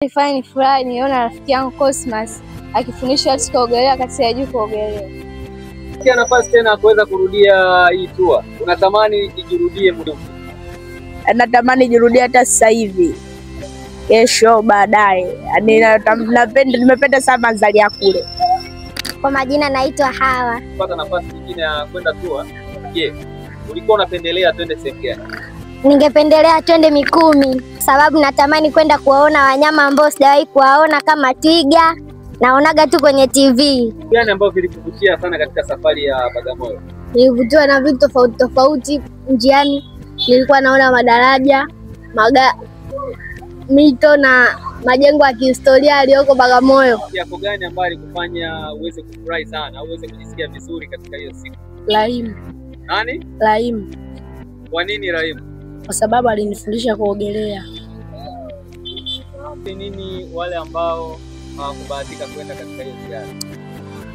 Nifanya nifurahi niona rafiki yangu Cosmas akifundisha watu kuogelea kati ya juu kuogelea. Kia nafasi tena kuweza kurudia hii tour, unatamani ijirudie muda? Natamani ijirudie hata sasa hivi, kesho, baadaye. Nimependa sana mandhari ya kule. Kwa majina naitwa Hawa. Kupata nafasi nyingine ya kwenda tour, je, ulikuwa unapendelea twende sehemu gani? Ningependelea twende Mikumi sababu natamani kwenda kuwaona wanyama ambao sijawahi kuwaona kama twiga, naonaga tu kwenye TV. Gani ambao vilikuvutia sana katika safari ya Bagamoyo? Nilivutiwa na vitu tofauti tofauti njiani. Nilikuwa naona madaraja, mito na majengo ya kihistoria yaliyoko Bagamoyo. Yako gani ambayo alikufanya uweze kufurahi sana au uweze kujisikia vizuri katika hiyo siku? Raimu. Nani? Raimu. Kwa nini Raimu? Kwa sababu alinifundisha kuogelea. Nini wale ambao hawakubahatika kwenda katika hiyo ziara?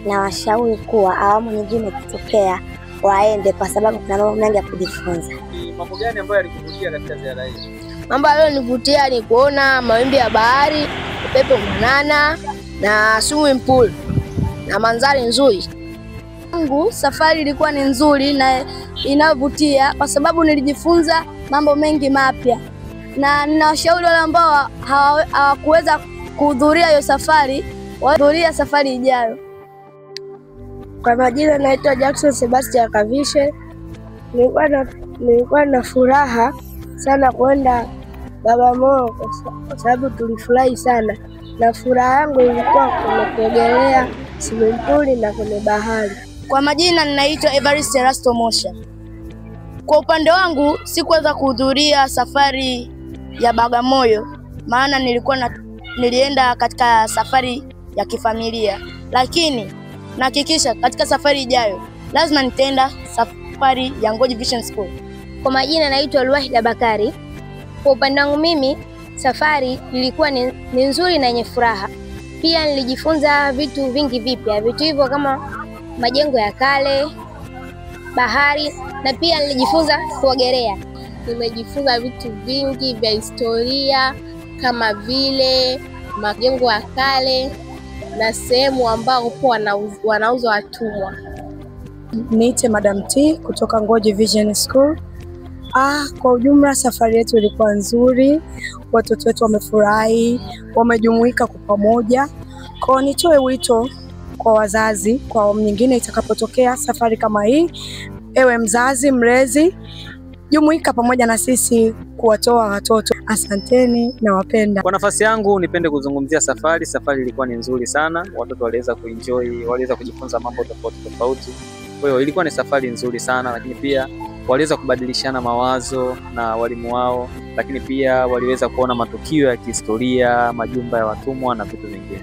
Na washauri kuwa awamu nyingine ikitokea waende, kwa sababu kuna mambo mengi ya kujifunza. Ni mambo gani ambayo yalikuvutia katika ziara hii? Mambo yaliyonivutia ni kuona mawimbi ya bahari, upepo mwanana na swimming pool na mandhari nzuri. Kwangu safari ilikuwa ni nzuri na inavutia kwa sababu nilijifunza mambo mengi mapya, na ninawashauri wale ambao hawakuweza kuhudhuria hiyo safari wahudhuria safari ijayo. Kwa majina naitwa Jackson Sebastian Kavishe. Nilikuwa na furaha sana kwenda Bagamoyo kwa sababu tulifurahi sana, na furaha yangu ilikuwa kwenye kuogelea swimming pool na kwenye bahari. Kwa majina ninaitwa Evarist Erasto Mosha. Kwa upande wangu sikuweza kuhudhuria safari ya Bagamoyo maana nilienda katika safari ya kifamilia, lakini nahakikisha katika safari ijayo lazima nitaenda safari ya Ngoji Vision School. Kwa majina naitwa Luahida Bakari. Kwa upande wangu mimi safari ilikuwa ni nzuri na yenye furaha. Pia nilijifunza vitu vingi vipya, vitu hivyo kama majengo ya kale, bahari, na pia nilijifunza kuogelea. Nimejifunza vitu vingi vya historia kama vile majengo ya kale na sehemu ambao wanauza watumwa. Niite Madam T kutoka Ngoji Vision School. Kwa ujumla safari yetu ilikuwa nzuri, watoto wetu wamefurahi, wamejumuika kwa pamoja. Kwa nitoe wito kwa wazazi, kwa awamu nyingine itakapotokea safari kama hii, ewe mzazi mlezi, jumuika pamoja na sisi kuwatoa watoto. Asanteni na wapenda. Kwa nafasi yangu nipende kuzungumzia safari. Safari ilikuwa ni nzuri sana, watoto waliweza kuenjoy, waliweza kujifunza mambo tofauti tofauti. Kwa hiyo ilikuwa ni safari nzuri sana, lakini pia waliweza kubadilishana mawazo na walimu wao, lakini pia waliweza kuona matukio ya kihistoria, majumba ya watumwa na vitu vingine.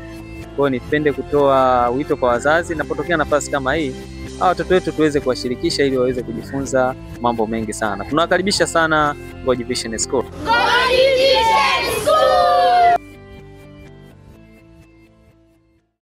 Kwa hiyo nipende kutoa wito kwa wazazi, napotokea nafasi kama hii, watoto wetu tuweze kuwashirikisha ili waweze kujifunza mambo mengi sana. Tunawakaribisha sana Ngoji Vision School. Ngoji Vision.